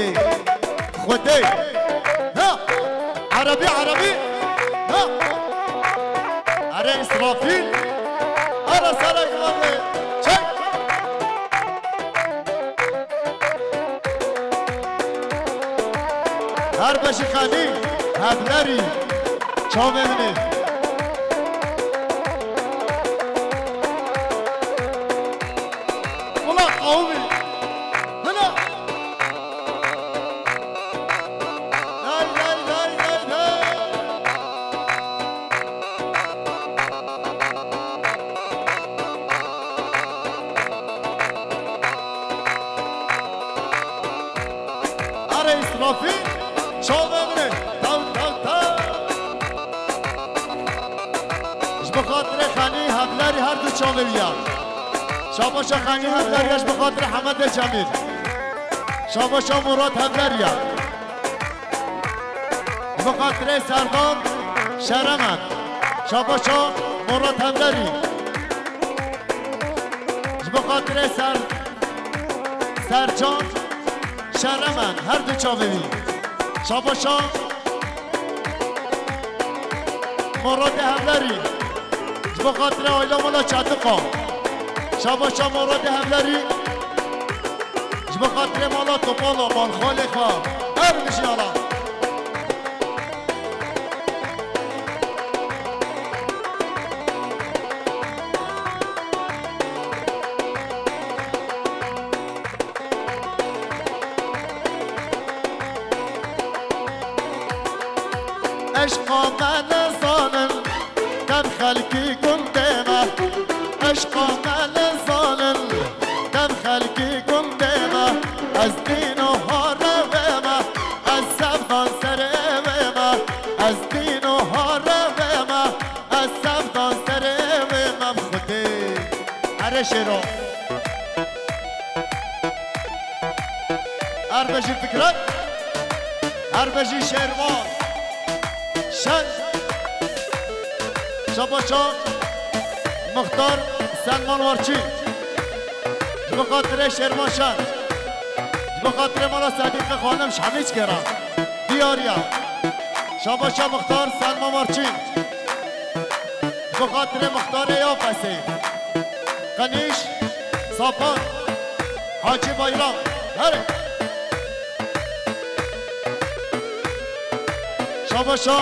Xwedê. Ha! Erebî, erebî. Ha! Erê Îsrafîl. Ara sara gilavê. Çek. Her beşî xelî, hevlerî, çavê min ê. Wila qawimî. Hila. Lay, lay, lay, lay, lay. Erê Îsrafîl, çavê min ê. Taw, taw, taw. Ji bo xatirê Xenî Hevlerî her du çavê wî ya. Şabaşa Xenî Hevlerî ya ji bo xatirê Hemedê Cemîl. Şabaşa Murat Hevlerî ya. Ji bo xatirê Serdar Şeremen. Şabaşa Murat Hevlerî. Ji bo xatirê Ser-, Sercan Şeremen, her du çavê wî. Şabaşa Moradê Hevlerî. Ji bo xatirê Ayla Mala Çetiqa. Şabaşa Moradê Hevlerî. Ji bo xatirê Mala Topala, Malxalê xwe. Her bijî ala. Eşqa me nizanin, dem xelkî gundê me. Eşqa me nizanin, dem xelkî gundê me. Ez dîno harevê me, ez sevdan serê vê me. Ez dîno harevê me, ez sevdan serê vê me. Xwedê. Erê şêro. Her bijî Fikret, her bijî Şêrvan Şen. Şabaşa Muxtar Selman Warçî. Ji bo xatirê Şêrvan Şen. Ji bo xatirê Mala Sedîqê Xanim ji hemî çikêra. Diyariya. Şabaşa Muxtar Selman Warçî. Ji bo xatirê Muxtarê Yafesê. Qenîş, Sapan, Hacî Bayram. Herê. Şabaşa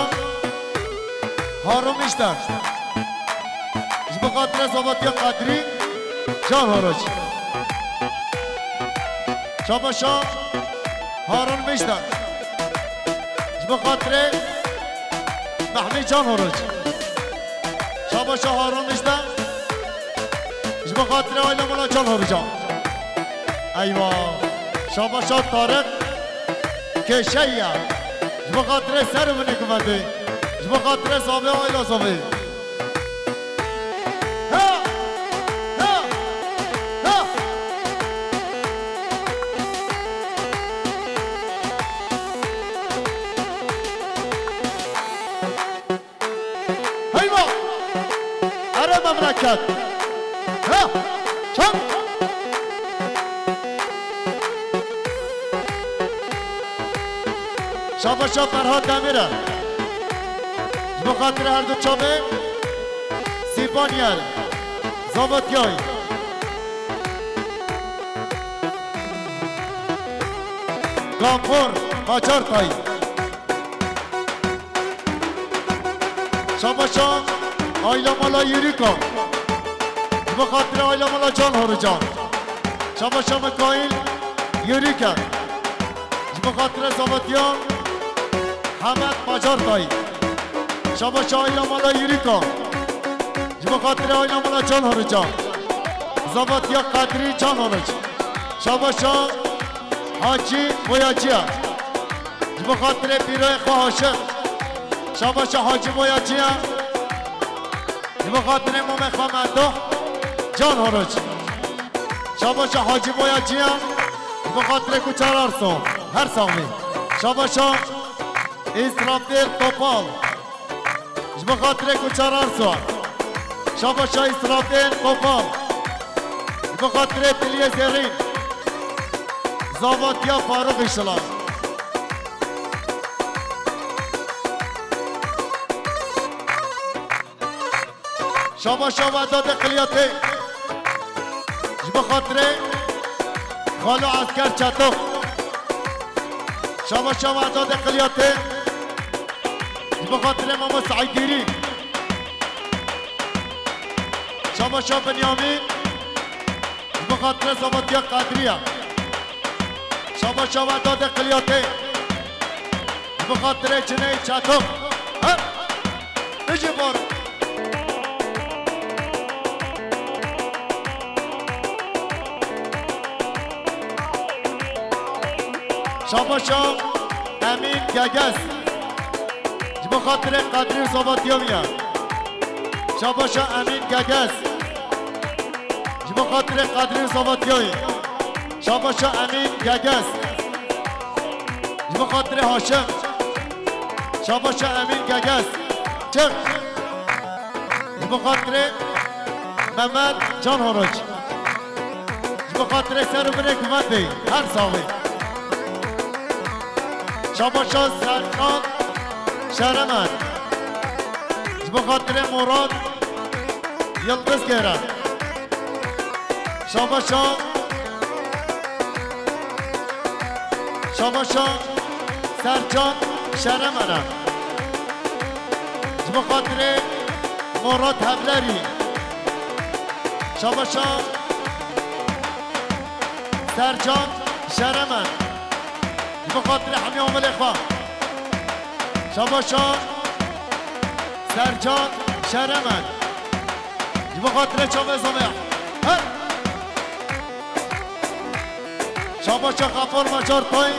Harun Mişter. Ji bo xatirê Zavatiya Qedrî, Can Horoç. Şabaşa Harun Mişter. Ji bo xatirê Mehmî Can Horoç. Şabaşa Harun Mişter. Ji bo xatirê Ayla Mala Can Horoca. Eywa. Şabaşa Tarık Keşeya. Ji bo xatirê ser û binê guvendê. Ji bo xatirê Zavê Ayla Zavê. Ha! Ha! Ha! Heyva! Erê memleket! Ha! Çand! Şabaşa Ferhat Demir e. Ji bo xatirê her du çavê. Spanyol, Zavatiyay. Gapor, Macar Tay. Şabaşa, aila mala Yurika. Ji bo xatirê aila mala Can Horica. Şabaşa Mikail, Yurika. Ji bo xatirê Zavatiya, Hemed Macar Tay. Şabaşa aila mala Yurika. Ji bo xatirê aila mala Can Horica. Zavatiya Qedrî Can Horic. Şabaşa Hacî Boyacî ye. Ji bo xatirê pîroyê xwe Haşim. Şabaşa Hacî Boyacî ye. Ji bo xatirê mamê xwe Medoh Can Horic. Şabaşa Hacî Boyacî ye. Ji bo xatirê Kuçar Arso. Her sax bî. Şabaşa Îsrafîl Topal. Ji bo xatirê Kuçar Arso. Şabaşa Îsrafîl Topal. Ji bo xatirê Tiliyê Zêrîn. Zavatiya Farûq Îşilan. Şabaşa Vedadê Qilyatê. Ji bo xatirê Xalo Esker Çetok. Şabaşa Vedadê Qilyatê. Ji bo xatirê Mamo Seîdîrî. Şabaşa Binyamîn. Ji bo xatirê Zavatiya Qedriya. Şabaşa Vedadê Qilyatê. Ji bo xatirê Cineyê Çetok. Her. Bijî bor. Şabaşa Emîn Geges. Ji bo xatirê Qedrî û Zavatiya wî ye. Şabaşa Emîn Geges. Ji bo xatirê Qedrî û Zavatiya wî. Şabaşa Emîn Geges. Ji bo xatirê Haşim. Şabaşa Emîn Geges. Çek. Ji bo xatirê Mehmet Can Horoç. Ji bo xatirê ser û birê ku me tê, her saxî. Şabaşa Serkan Şeremen. Ji bo xatirê Murat Yıldız Gêre. Şabaşa, şabaşa Sercan Şeremene. Ji bo xatirê Murat Hevlerî. Şabaşa Sercan Şeremen. Ji bo xatirê hemî omelê xwe. Şabaşa Sercan Şeremen. Ji bo xatirê çavê zavê. Her. Şabaşa Xafar Macar Tay.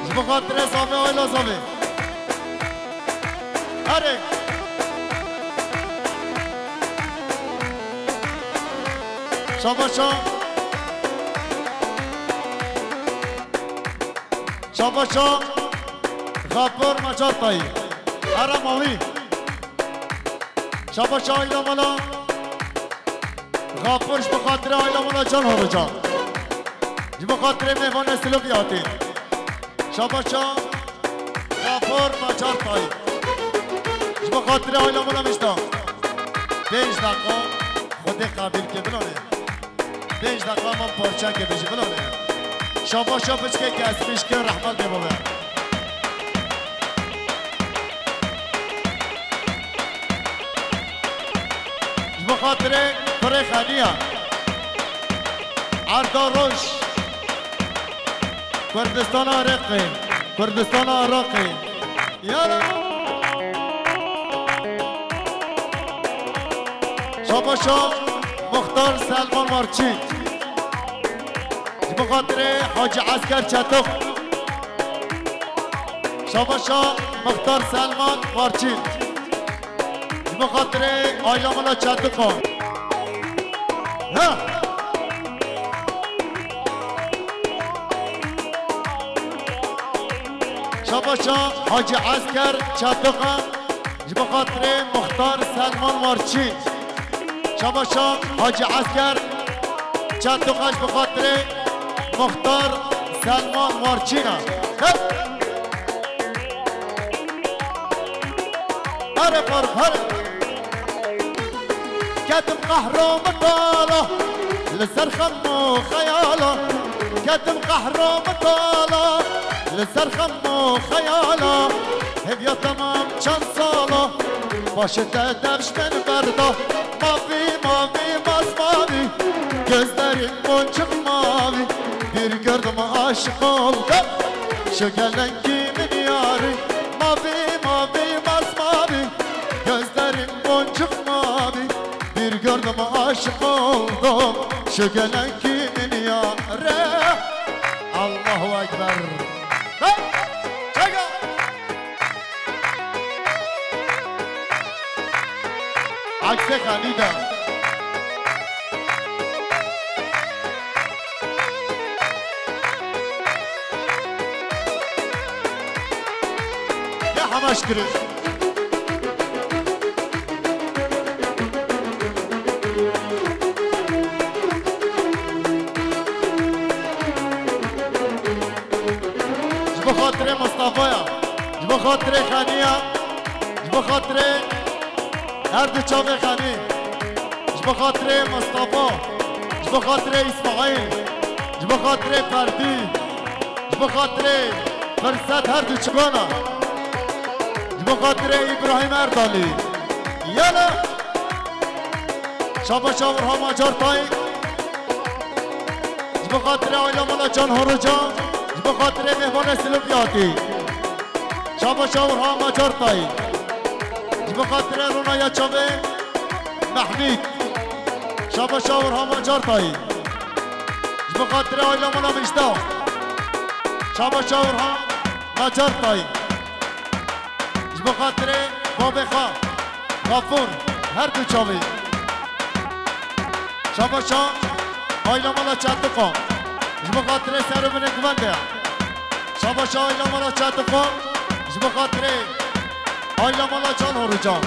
Ji bo xatirê zavê, ayla zavê. Herê. Şabaşa. Şabaşa Xafar Macar Tay. Herê mawî. Şabaşa aîla mala Xapir ji bo xatirê aîla mala Can Horoca. Ji bo xatirê mêvanê Silivya hatî. Şabaşa Xapir Macar Tay. Ji bo xatirê aîla mala Mişta. Pênc deqa Xwedê qebîl ke bilanê. Pênc deqa man parçeke bêjî bilanê. Şabaşa biçkê kesmîşke rehmet dê bibe. Ji bo xatirê kurê Xeniya. Erda Roj. Kurdistana Iraqê. Kurdistana Iraqê. Yara. Şabaşa Muxtar Selman Marçî. Ji bo xatirê Hacî Esker Çetok. Şabaşa Muxtar Selman Marçî. Ji bo xatirê aîla mala Çetiko. Ha! Şabaşa Hacî Esker Çetiko. Ji bo xatirê Muxtar Selman Marçî. Şabaşa Hacî Esker Çetiko ji bo xatirê Muxtar Selman Marçî ne. Hep. Here Faruk, here. Ketim qehro mitala, li ser xem û xeyala. Ketim qehro mitala, li ser xem û xeyala. Hêviya temam çend sala, paşê te dev ji min berda. Mavî, mavî, masmavî, gözlerin boncuk mavî. Bir gördüm aşık oldum, şu gelen kimin yarı? Mavî, mavî, masmavî, gözlerin boncuk mavî. Bir gördüm aşık oldum, şu gelen kimin yarı? Allahu Ekber. Hey! Çek! Aksê Xanî de. Ya hemaş kirin. Ji bo xatirê Mistafaya, ji bo xatirê Xeniya, ji bo xatirê her du çavê Xenî, ji bo xatirê Mistafa, ji bo xatirê Îsmaîl, ji bo xatirê Ferdî, ji bo xatirê Firset her du çikana, ji bo xatirê Îbrahîm Erdalî. Yala! Şabaş Awurha Macar Tay. Ji bo xatirê aîla mala Can Horoca, ji bo xatirê mêvanê Siliviyatî. Şabaş Awurha Macar Tay. Ji bo xatirê Ronaya Çavê Mehmîd. Şabaş Awurha Macar Tay. Ji bo xatirê aîla mala Mijda. Şabaş Awurha Macar Tay. Ji bo xatirê babê xwe, Xafûr, her du çavê. Şabaşa aîla mala Çetiqo. Ji bo xatirê ser û binê guvende. Şabaşa aîla mala Çetiqo. Ji bo xatirê aîla mala Can Horucan.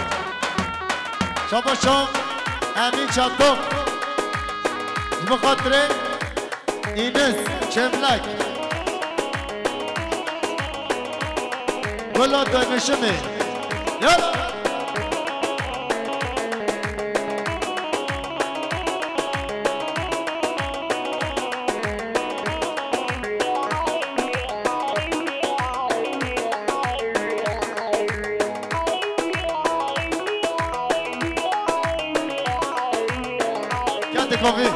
Şabaşa Emîn Çetiq. Ji bo xatirê Înis Çêmlek. Gula dönüşümü. Yala. Kete kovî.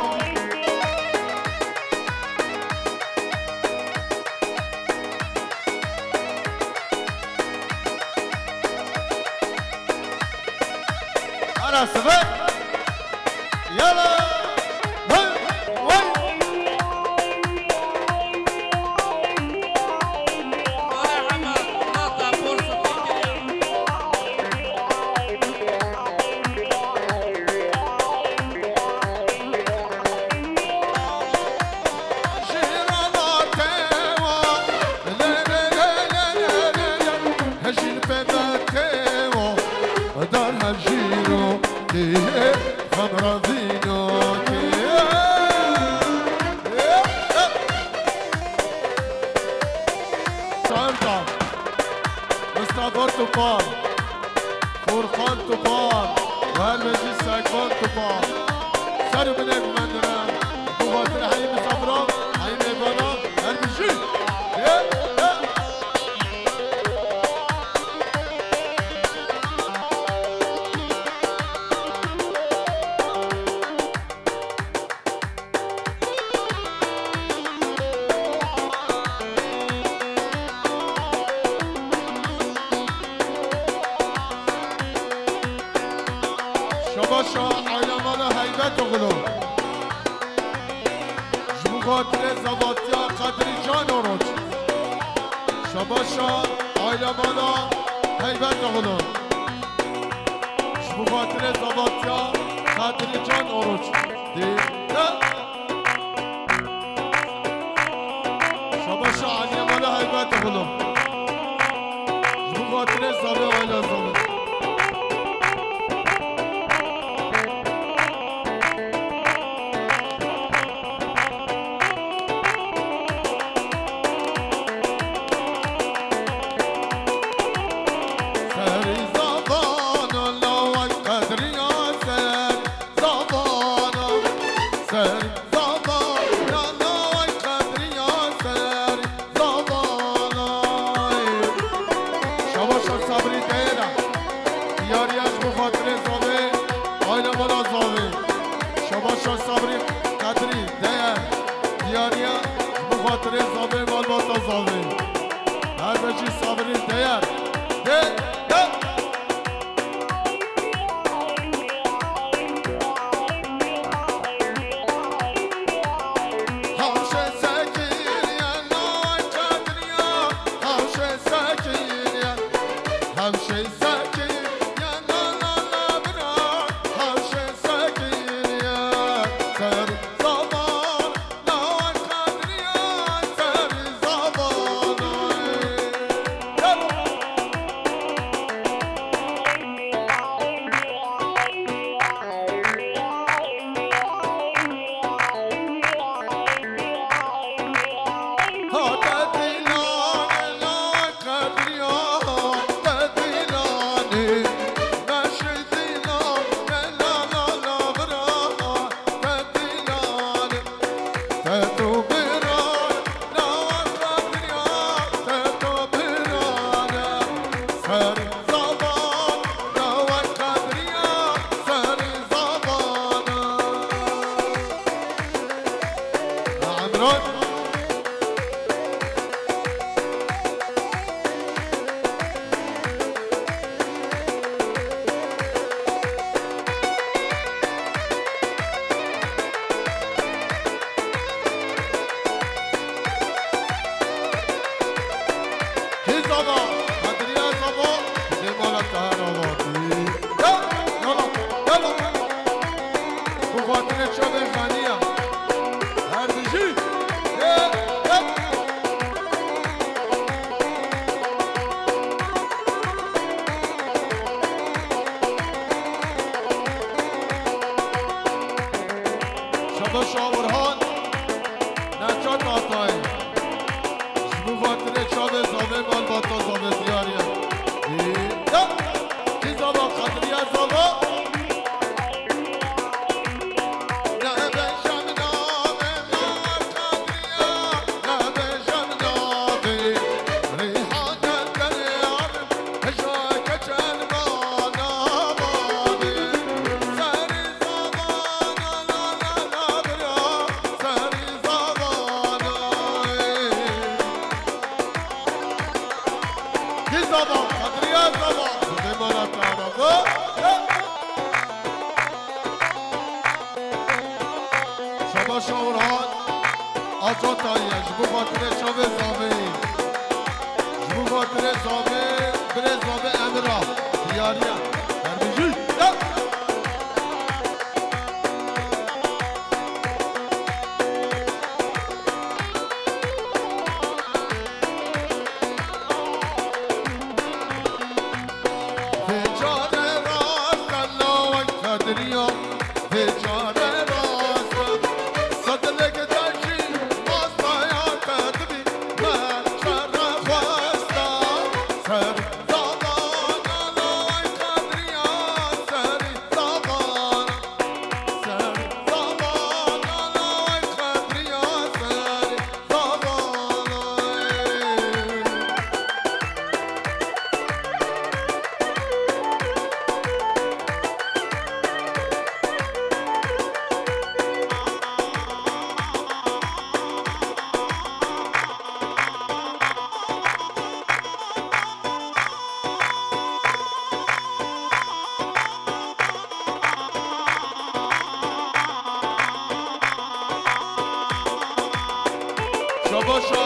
Ara sibe. Yala. Hey, hey. Sarda, Mustafa Topal. Furkan Topal, Vermeci Sekban Topal. Ser û binê guvendine, bi xatir heyî misafira, heyî mêvana, her bijî. Ye, ye. Şabaşa aîla mala Heybet oğlu. Ji bo xatirê zevatiya Qedrî Can Oroç. Şabaşa aîla mala Heybet oğlu. Ji bo xatirê zevatiya Qedrî Can Oroç. Dê. Şabaşa Elî Mala Heybet oğlu. Ji bo xatirê zavê aîla zavê. Serî zavan lawek qedriya ser. Xatirê zavê, malbata zavê. Her be jî sabirî deyer. De, de. Hawşê sekiniye, lay Qedriye. Hawşê sekiniye. Hawşê sekiniye, la, la, la, bira. Hawşê sekiniye. Ser zaman. Kî zava? Qedriya zava. Dê mala te her avatî. Ya, yala, yala. Bu xatirê çavê xaniya. Her bijî. Ye, ye. Şabaş Orhan, Necat Atay. Ji bo xatirê çavê zavê malbata zavê diyariye. Ya, kî zava Qedriya zava? Kî zava, Qedriya zava, Xwedê mala te arazo. Şabaş Orhan, Acat Tayiye, ji bo xatirê çavê zavê. Ji bo xatirê zavê, birê zavê Emira. Diyariye. Her bijî. Ya. Vê carê rast e lawek Qedriya, vê carê rast e. Sedilek de jî mastaya te dibî, me şerre xwesta. Ser zavana lawek Qedriya, serî zavana. Şabaşa